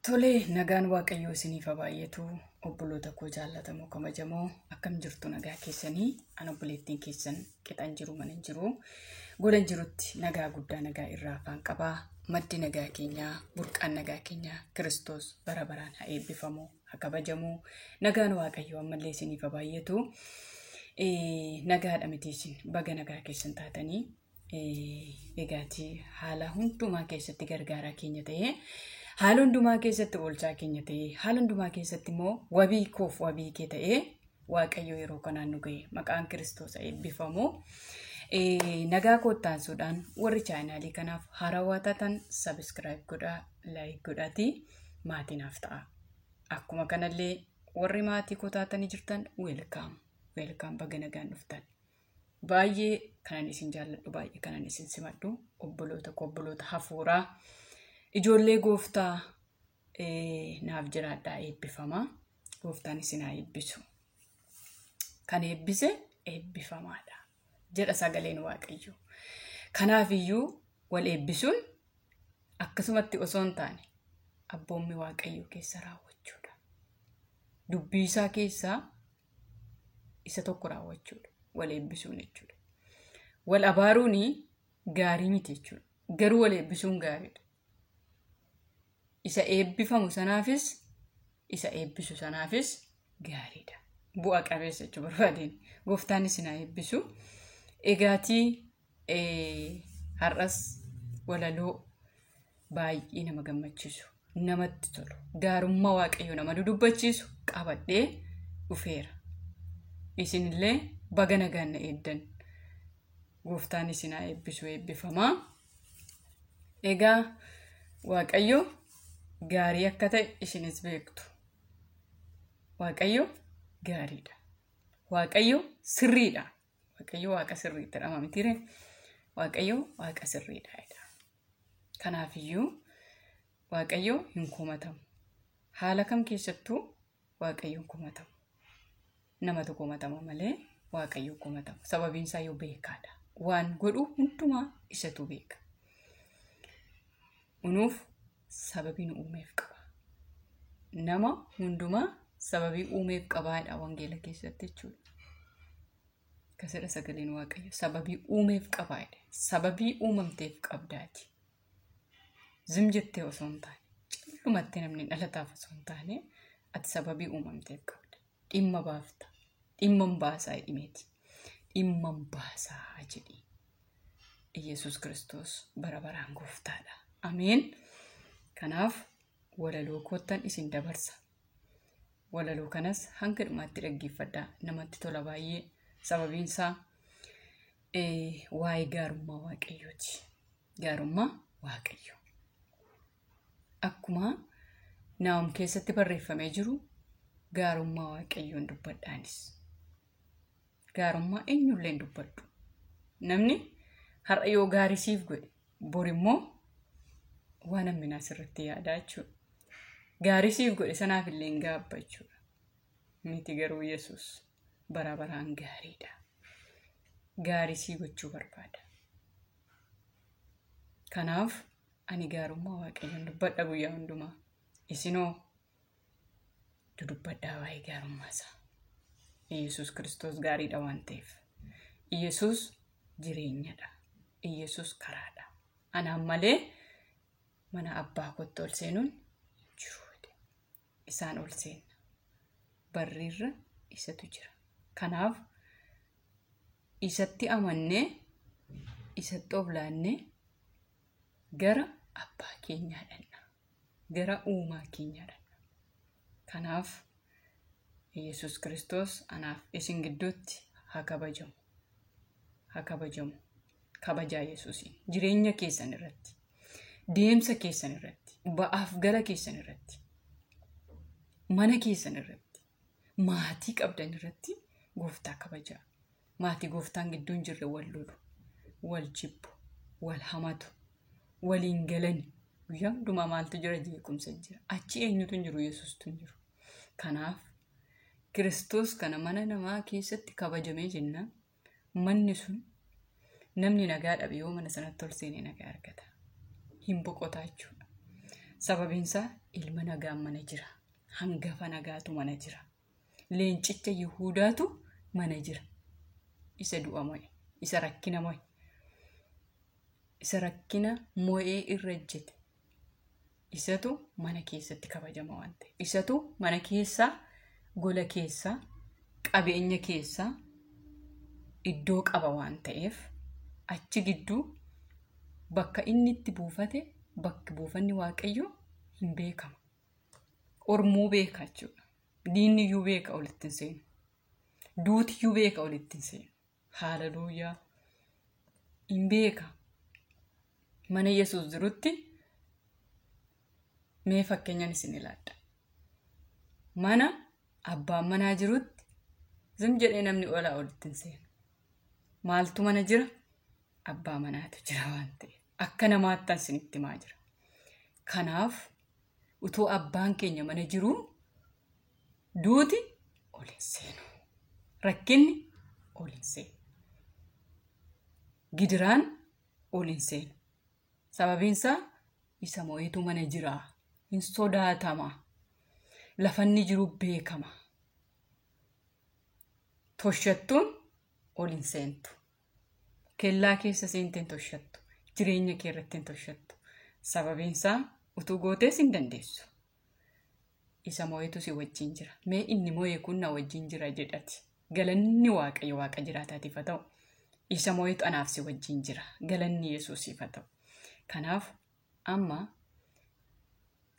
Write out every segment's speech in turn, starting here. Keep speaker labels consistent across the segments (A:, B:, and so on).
A: Tolee, nagaan Waaqayyoo isiniif haa baay'atu. Obboloota koo jaallatamoo kabajamoo akkam jirtu nagaa keessanii? An obboleettiin keessan qixan jiru mana hin jiru. Gola hin jirutti nagaa guddaa nagaa irraa afaan qabaa. Maddi nagaa keenyaa, burqaan nagaa keenyaa Kiristoos bara baraan haa eebbifamu, haa kabajamu. Nagaan Waaqayyoo ammallee isiniif haa baay'atu. Nagaadha miti isin baga nagaa keessan taatanii. Egaatii haala hundumaa keessatti gargaaraa keenya ta'ee, haala hundumaa keessatti oolchaa keenya ta'ee, haala hundumaa keessatti immoo wabii koof wabii kee ta'ee Waaqayyo yeroo kanaan nu ga'e maqaan Kiristoos eebbifamu. Nagaa koottaansuudhaan warri chaanaalii kanaaf haarawaa taatan sabiskiraayib godhaa, laayik godhaatii maatii naaf ta'a. Akkuma kanallee warri maatii koo taatanii jirtan weelkaam, weelkaam baga nagaan dhuftan. Baay'ee kanan isin jaalladhu, baay'ee kanan isin simadhu, obboloota koo, obboloota hafuuraa, ijoollee gooftaa naaf jiraadhaa eebbifamaa. Gooftaan isin haa eebbisu. Kan eebbise eebbifamaadha jedha sagaleen Waaqayyoo. Kanaaf iyyuu wal eebbisuun akkasumatti osoo hin taane abboommi Waaqayyoo keessa raawwachuudha. Dubbii isaa keessaa isa tokko raawwachuudha. Wal eebbisuun jechuudha. Wal abaaruun gaarii miti jechuudha. Garuu wal eebbisuun gaariidha. Isa eebbifamu sanaafis isa eebbisu sanaafis gaariidha. Bu'a qabeessa jechuu barbaadeen. Gooftaan isin haa eebbisu. Egaatii har'as walaloo baay'ee nama gammachiisu, namatti tolu, gaarummaa Waaqayyoo nama dudubbachiisu qabadhee dhufeera. Isinillee baga nagaan na eeddan. Gooftaan isin haa eebbisu, eebbifamaa. Egaa Waaqayyo gaarii akka ta'e isinis beektu. Waaqayyo gaariidha. Waaqayyo sirriidha. Waaqayyo waaqa sirriitti jedhama mitiire. Waaqayyo waaqa sirriidha. Kanaafiyyuu Waaqayyo hin komatamu. Haala kam keessattuu Waaqayyo hin komatamu. Namatu komatama malee Waaqayyo komatamu. Sababiin isaa yoo beekaadha. Waan godhu hundumaa isatu beeka. Unuuf sababii nu uumeef qaba. Nama hundumaa sababii uumeef qabaadha wangeela keessatti jechuudha. Akkasidha sagaleen Waaqayyo. Sababii uumeef qabaadha. Sababii uumamteef qabdaati. Zim jettee osoo hin taane, callumatti namni dhalataaf osoo hin taane, ati sababii uumamteef qabda. Dhimma baafta. Dhimma hin baasaa dhimeeti. Dhimma hin baasaa jedhi. Iyyasuus Kiristoos bara baraan gooftaadha. Ameen. Kanaaf walaloo koottan isin dabarsa. Walaloo kanas hanga dhumaatti dhaggeeffadhaa. Namatti tola baay'ee. Sababiin isaa waa'ee gaarummaa Waaqayyooti. Gaarummaa Waaqayyoo. Akkuma Naahum keessatti barreeffamee jiru gaarummaa Waaqayyoon dubbadhaanis. Gaarummaa eenyullee hin dubbadhu. Namni har'a yoo gaarii siif godhe bor immoo waan hamminaa sirratti yaadaa jechuudha. Gaarii siif godhe sanaaf illee hin gaabba jechuudha. Miti garuu Yesuus bara baraan gaariidha. Gaarii sii gochuu barbaada. Kanaaf ani gaarummaa Waaqayyoon dubbadha guyyaa hundumaa. Isinoo dudubbadhaa waa'ee gaarummaa isaa. Iyyasuus Kiristoos gaariidha waan ta'eef. Iyyasuus jireenyadha. Iyyasuus karaadha. Anaan malee mana abbaa kootti ol seenuun jiru. Isaan ol seenna. Barriirra isatu jira. Kanaaf isatti amannee isatti of laannee gara abbaa keenyaa dhanna. Gara uumaa keenyaa dhanna. Kanaaf Iyyasuus Kiristoos anaaf isin gidduutti haa kabajamu. Haa kabajamu. Kabajaa Yesuusiin. Jireenya keessan irratti, deemsa keessan irratti, ba'aaf gara keessan irratti, mana keessan irratti, maatii qabdan irratti gooftaa kabajaa. Maatii gooftaan gidduu hin jirre wal lolu, wal jibbu, wal hamatu, waliin galani. Guyyaa hundumaa maaltu jira? Jeequmsa jira. Achi eenyutu hin jiru? Yesuustu hin jiru. Kanaaf Kiristoos kana mana namaa keessatti kabajamee jennaan manni sun namni nagaa dhabe yoo mana sanatti ol seenee nagaa argata. Hin boqotaa jechuudha. Sababiin isaa ilma nagaan mana jira. Hangafa nagaatu mana jira. Leencicha Yihuudaatu mana jira. Isa du'a mo'e, isa rakkina mo'e, isa rakkina mo'ee irra ejjete. Isatu mana keessatti kabajama waan ta'eef. Isatu mana keessaa, gola keessaa, qabeenya keessaa iddoo qaba waan ta'eef achi gidduu bakka inni itti buufate bakki buufanni Waaqayyoo hin beekama. Ormuu beeka jechuudha. Diinni iyyuu beeka olitti hin seenu. Duuti iyyuu beeka olitti hin seenu. Haaleluyyaa. Hin beeka. Mana Yesuus jirutti mee fakkeenyaan isin ilaadha. Mana abbaan manaa jirutti zim jedhee namni olaa olitti hin seenu. Maaltu mana jira? Abbaa manaatu jira waan ta'eef. Akka namaatti isinitti himaa jira. Kanaaf utuu abbaan keenya mana jiruu duuti ol hin seenu. Rakkinni ol hin seenu. Gidiraan ol hin seenu. Sababiin isaa isa mo'etu mana jira. Hin sodaatama. Lafanni jiru beekama. Toshattuun ol hin seentu. Kellaa keessa seentee hin toshattu. Jireenya kee irratti hin toshattu. Sababiin isaa utuu gootees hin dandeessu. Isa mo'etu si wajjin jira. Mee inni mo'e kun na wajjin jira jedhati. Galanni Waaqayyo Waaqa jiraataatiif haa ta'u. Isa mo'etu anaaf si wajjin jira. Galanni Yesuusiif haa ta'u. Kanaaf amma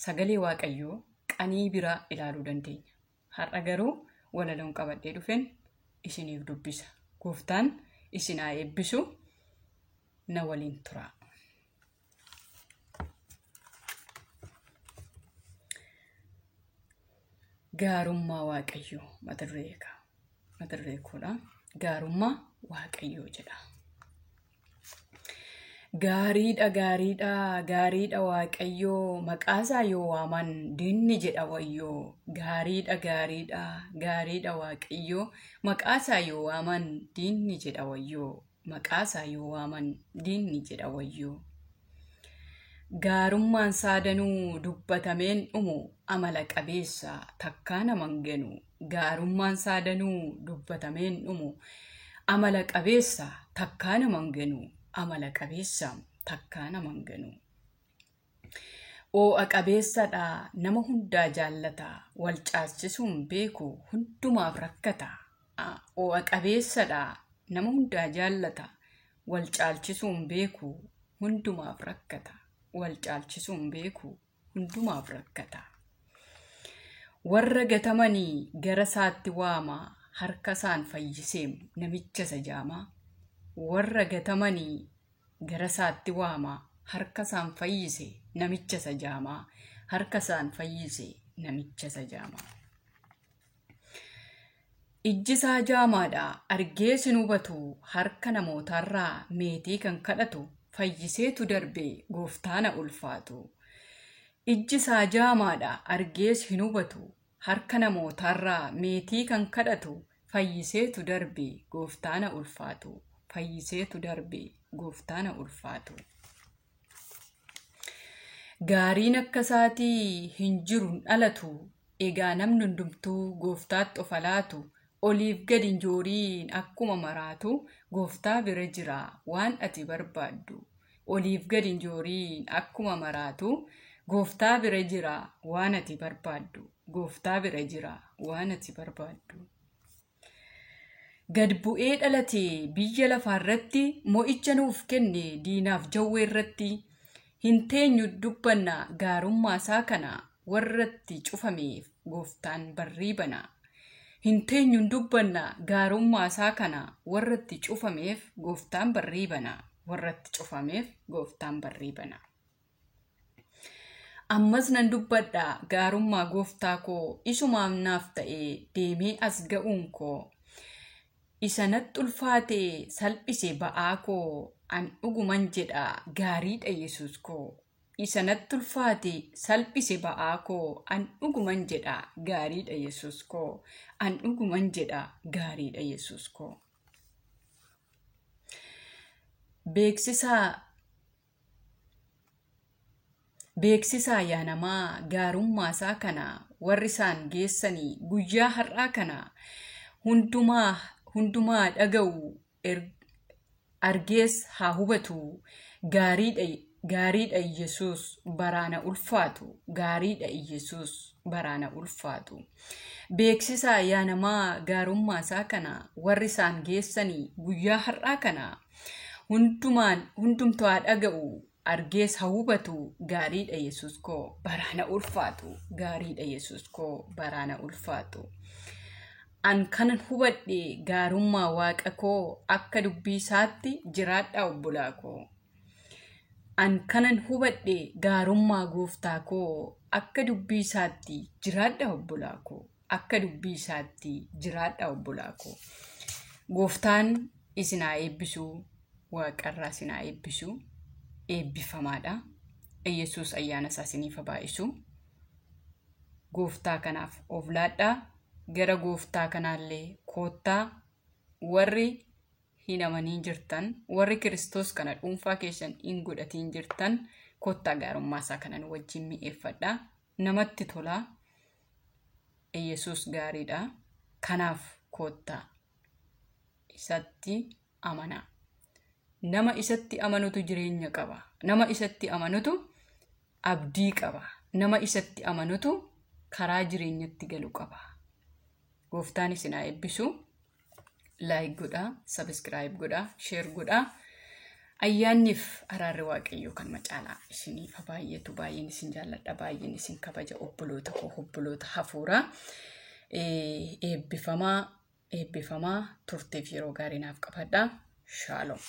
A: sagalee Waaqayyoo qanii biraa ilaaluu dandeenya. Har'a garuu walaloon qabadhee dhufeen isiniif dubbisa. Gooftaan isin haa eebbisu. Na waliin tura. Gaarummaa Waaqayyoo mata duree koodha. Gaarummaa Waaqayyoo jedha. Gaariidha gaariidha gaariidha Waaqayyoo maqaasaa yoo waaman diinni jedha wayyoo. Gaariidha gaariidha gaariidha Waaqayyoo maqaasaa yoo waaman diinni jedha wayyoo. Maqaasaa yoo waaman diinni jedha wayyoo. Gaarummaan saadanuu dubbatameen dhumu amala qabeessa takkaa naman ganu. Gaarummaan saadanuu dubbatameen dhumu amala qabeessa takkaa naman ganu. Amala qabeessa takkaa naman ganu. Oo'a qabeessadha nama hundaa jaallata wal caalchisuun beeku hundumaaf rakkata. Oo'a qabeessadha nama hundaa jaallata wal caalchisuun beeku hundumaaf rakkata. Wal caalchisuun beeku hundumaaf rakkata. Warra gatamanii gara isaatti waama harka isaan fayyiseem namicha isa jaamaa. Warra gatamanii gara isaatti waama harka isaan fayyise namicha isa jaamaa. Harka isaan fayyise namicha isa jaamaa. Ijji isaa jaamaadha argee sin hubatu harka namootarraa meetii kan kadhatu fayyiseetu darbe gooftaana ulfaatu. Ijji isaa jaamaadha argees hin hubatu harka namootarraa meetii kan kadhatu fayyiseetu darbe gooftaana ulfaatu. Fayyiseetu darbe gooftaana ulfaatu. Gaariin akka isaatii hin jiru hin dhalatu. Egaa namni hundumtuu gooftaatti of laatu. Oliif gadi hin jooriin akkuma maraatu gooftaa bira jira waan ati barbaaddu. Oliif gadi hin jooriin akkuma maraatu gooftaa bira jira waan ati barbaaddu. Gooftaa bira jira waan ati barbaaddu. Gad bu'ee dhalate biyya lafaarratti mo'icha nuuf kenne diinaaf jawwee irratti hin teenyu dubbanna gaarummaa isaa kana warratti cufameef gooftaan barrii bana. Hin teenyu dubbanna gaarummaa isaa kana warratti cufameef gooftaan barrii bana. Warratti cufameef gooftaan barrii bana. Ammas nan dubbadha gaarummaa gooftaa koo isumaaf naaf ta'e deemee as ga'uun koo. Isa natti ulfaate salphise ba'aa koo an dhuguman jedha gaariidha Yesuus koo. Isa natti ulfaate salphise ba'aa koo an dhuguman jedha gaariidha Yesuus koo. An dhuguman jedha gaariidha Yesuus koo. Beeksisaa yaa namaa gaarummaa isaa kana warri isaan geessanii guyyaa har'aa kana hundumaa dhaga'u argees haa hubatu. Gaariidha Iyyasuus baraana ulfaatu. Gaariidha Iyyasuus baraana ulfaatu. Beeksisaa yaa namaa gaarummaa isaa kana warri isaan geessanii guyyaa har'aa kana hundumtuu haa dhaga'u argees haa hubatu. Gaariidha Yesuus koo baraana ulfaatu. Gaariidha Yesuus koo baraana ulfaatu. An kanan hubadhe gaarummaa waaqa koo akka dubbii isaatti jiraadhaa obbolaa koo. An kanan hubadhe gaarummaa gooftaa koo akka dubbii isaatti jiraadhaa obbolaa koo. Akka dubbii isaatti jiraadhaa obbolaa koo. Gooftaan isin haa eebbisu. Waaqarraa isin haa eebbisu. Eebbifamaadha. Yesuus ayyaana isaa isiniif haa baay'isu. Gooftaa kanaaf of laadhaa. Gara gooftaa kanaallee koottaa. Warri hin amaniin jirtan, warri Kiristoos kana dhuunfaa keessan hin godhatiin jirtan, koottaa gaarummaa isaa kanan wajjin mi'eeffadhaa. Namatti tolaa. Yesuus gaariidha. Kanaaf koottaa. Isatti amanaa. Nama isatti amanutu jireenya qaba. Nama isatti amanutu abdii qaba. Nama isatti amanutu karaa jireenyatti galu qaba. Gooftaan isin haa eebbisu. Like godhaa, subscribe godhaa, share godhaa. Ayyaanniif araarri Waaqayyoo kan macaalaa isiniif haa baay'atu. Baay'een isin jaalladha. Baay'een isin kabaja obboloota koo, obboloota hafuuraa. Eebbifamaa, eebbifamaa turteef yeroo gaarii naaf qabadhaa. Shaaloom.